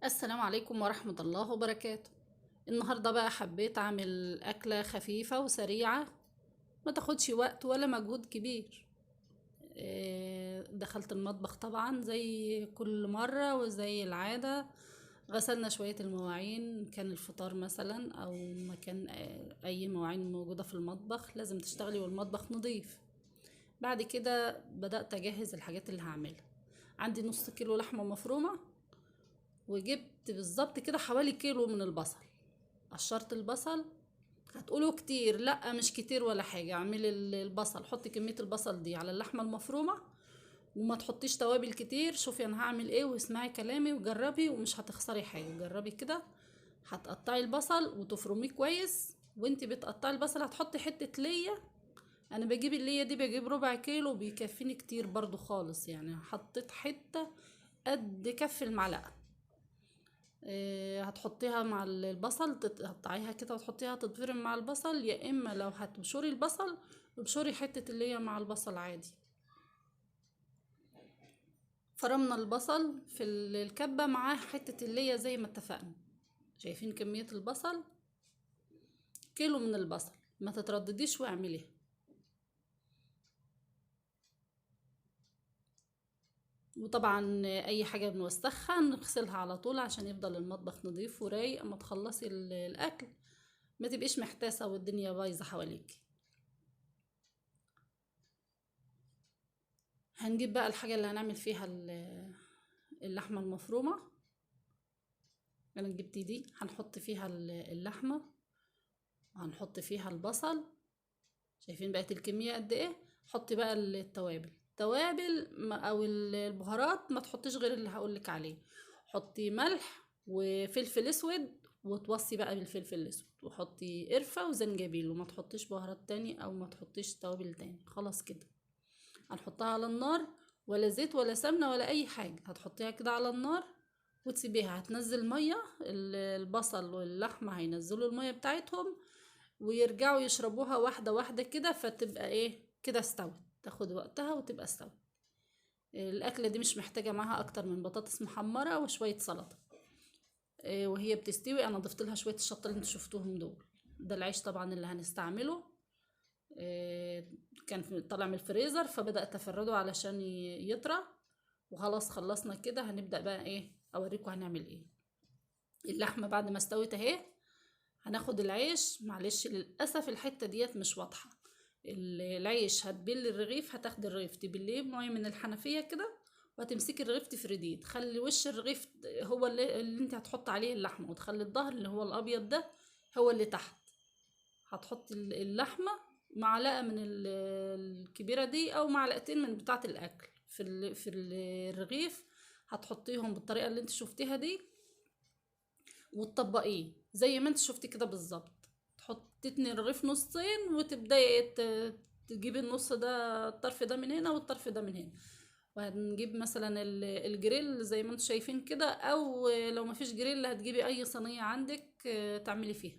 السلام عليكم ورحمة الله وبركاته. النهاردة بقى حبيت اعمل اكلة خفيفة وسريعة ما تاخدش وقت ولا مجهود كبير. دخلت المطبخ طبعا زي كل مرة وزي العادة، غسلنا شوية المواعين، كان الفطار مثلا او مكان اي مواعين موجودة في المطبخ لازم تشتغلي والمطبخ نظيف. بعد كده بدأت اجهز الحاجات اللي هعملها. عندي نص كيلو لحمة مفرومة، وجبت بالظبط كده حوالي كيلو من البصل. قشرت البصل، هتقولوا كتير، لا مش كتير ولا حاجة. اعملي البصل، حطي كمية البصل دي على اللحمة المفرومة وما تحطيش توابل كتير. شوفي انا هعمل ايه واسمعي كلامي وجربي ومش هتخسري حاجة. جربي كده. هتقطعي البصل وتفرميه كويس، وانتي بتقطعي البصل هتحطي حتة ليا. انا بجيب اللية دي، بجيب ربع كيلو بيكفيني كتير برضو خالص، حطيت حتة قد كف المعلقة. هتحطيها مع البصل، تقطعيها كده وتحطيها تتفرم مع البصل، يا اما لو هتبشري البصل ابشري حتة اللية مع البصل عادي. فرمنا البصل في الكبة معاه حتة اللية زي ما اتفقنا. شايفين كمية البصل؟ كيلو من البصل، ما تتردديش واعمليها. وطبعا اي حاجة بنوسخها نغسلها على طول عشان يفضل المطبخ نظيف ورايق. اما تخلصي الاكل ما تبقيش محتاسة والدنيا بايظة حواليك. هنجيب بقى الحاجة اللي هنعمل فيها اللحمة المفرومة. انا جبت دي، هنحط فيها اللحمة وهنحط فيها البصل. شايفين بقت الكمية قد ايه؟ حطي بقى التوابل، توابل او البهارات ما تحطيش غير اللي هقولك عليه. حطي ملح وفلفل اسود، وتوصي بقى بالفلفل الاسود، وحطي قرفة وزنجبيل، وما تحطيش بهارات تاني او ما تحطيش توابل تاني. خلاص كده هنحطها على النار، ولا زيت ولا سمنة ولا اي حاجة. هتحطيها كده على النار وتسيبيها، هتنزل مية. البصل واللحمة هينزلوا المية بتاعتهم ويرجعوا يشربوها واحدة واحدة كده، فتبقى ايه كده استوت، تاخد وقتها وتبقى استوت. الاكلة دي مش محتاجة معاها اكتر من بطاطس محمرة وشوية سلطة. وهي بتستوي انا ضفت لها شوية الشطة اللي انتوا شفتوهم دول. ده العيش طبعا اللي هنستعمله، كان طالع من الفريزر فبدأت افرده علشان يطرى. وخلاص خلصنا كده. هنبدأ بقى ايه، اوريكم هنعمل ايه. اللحمة بعد ما استوت اهي، هناخد العيش. معلش للأسف الحتة ديت مش واضحة. العيش هتبل الرغيف، هتاخدي الرغيف تبليه بميه من الحنفية كده، وهتمسكي الرغيف تفرديه، تخلي وش الرغيف هو اللي انت هتحط عليه اللحمة، وتخلي الظهر اللي هو الأبيض ده هو اللي تحت. هتحطي اللحمة معلقة من الكبيرة دي أو معلقتين من بتاعة الأكل في الرغيف. هتحطيهم بالطريقة اللي انت شفتيها دي وتطبقيه زي ما انت شفتي كده بالظبط. تحطي تتني الرغيف نصين وتبداي تجيبي النص ده، الطرف ده من هنا والطرف ده من هنا. وهنجيب مثلا الجريل زي ما انتم شايفين كده، او لو ما فيش جريل هتجيبي اي صينية عندك تعملي فيها.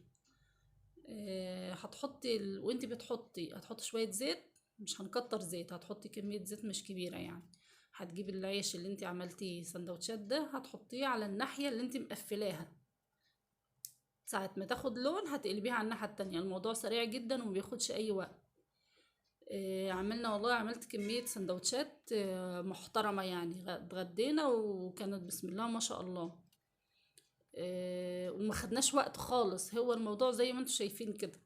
هتحطي وانتي بتحطي هتحطي شوية زيت، مش هنكتر زيت، هتحطي كمية زيت مش كبيرة يعني. هتجيبي العيش اللي انتي عملتيه سندوتشات ده هتحطيه على الناحية اللي انتي مقفلاها. ساعة ما تاخد لون هتقلبيها على الناحية التانية. الموضوع سريع جدا وما بياخدش اي وقت. عملنا والله عملت كمية سندوتشات محترمة يعني، اتغدينا وكانت بسم الله ما شاء الله. وما خدناش وقت خالص. هو الموضوع زي ما انتم شايفين كده،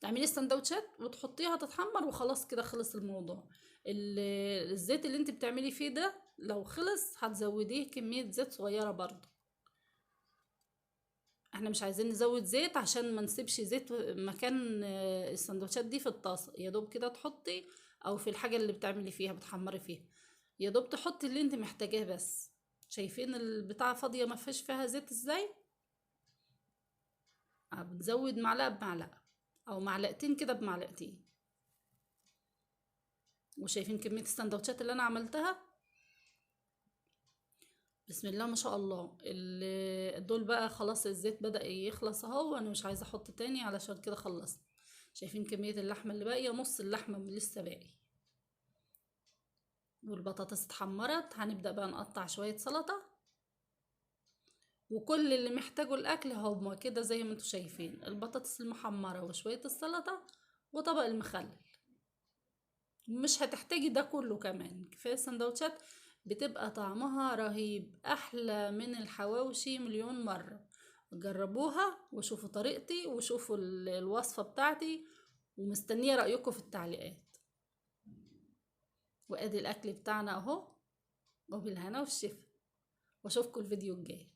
تعملي السندوتشات وتحطيها تتحمر وخلاص كده خلص الموضوع. الزيت اللي انت بتعملي فيه ده لو خلص هتزوديه كمية زيت صغيرة برضو. احنا مش عايزين نزود زيت عشان ما نسيبش زيت مكان السندوتشات دي في الطاسة. يا دوب كده تحطي، او في الحاجة اللي بتعملي فيها بتحمري فيها، يا دوب تحطي اللي انت محتاجاه بس. شايفين البتاعة فاضية ما فيش فيها زيت ازاي؟ بنزود معلقة بمعلقة او معلقتين كده بمعلقتين. وشايفين كمية السندوتشات اللي انا عملتها بسم الله ما شاء الله. دول بقى خلاص الزيت بدأ يخلص اهو، وانا مش عايزة احط تاني علشان كده خلصت. شايفين كمية اللحمة اللي باقية، نص اللحمة لسه باقي. والبطاطس اتحمرت. هنبدأ بقى نقطع شوية سلطة. وكل اللي محتاجه الاكل هما كده زي ما انتوا شايفين، البطاطس المحمرة وشوية السلطة وطبق المخلل. مش هتحتاجي ده كله كمان، كفاية السندوتشات بتبقى طعمها رهيب، احلى من الحواوشي مليون مرة. جربوها وشوفوا طريقتي وشوفوا الوصفة بتاعتي، ومستنية رأيكم في التعليقات. وادي الاكل بتاعنا اهو، وبالهنا والشفا، واشوفكم الفيديو الجاي.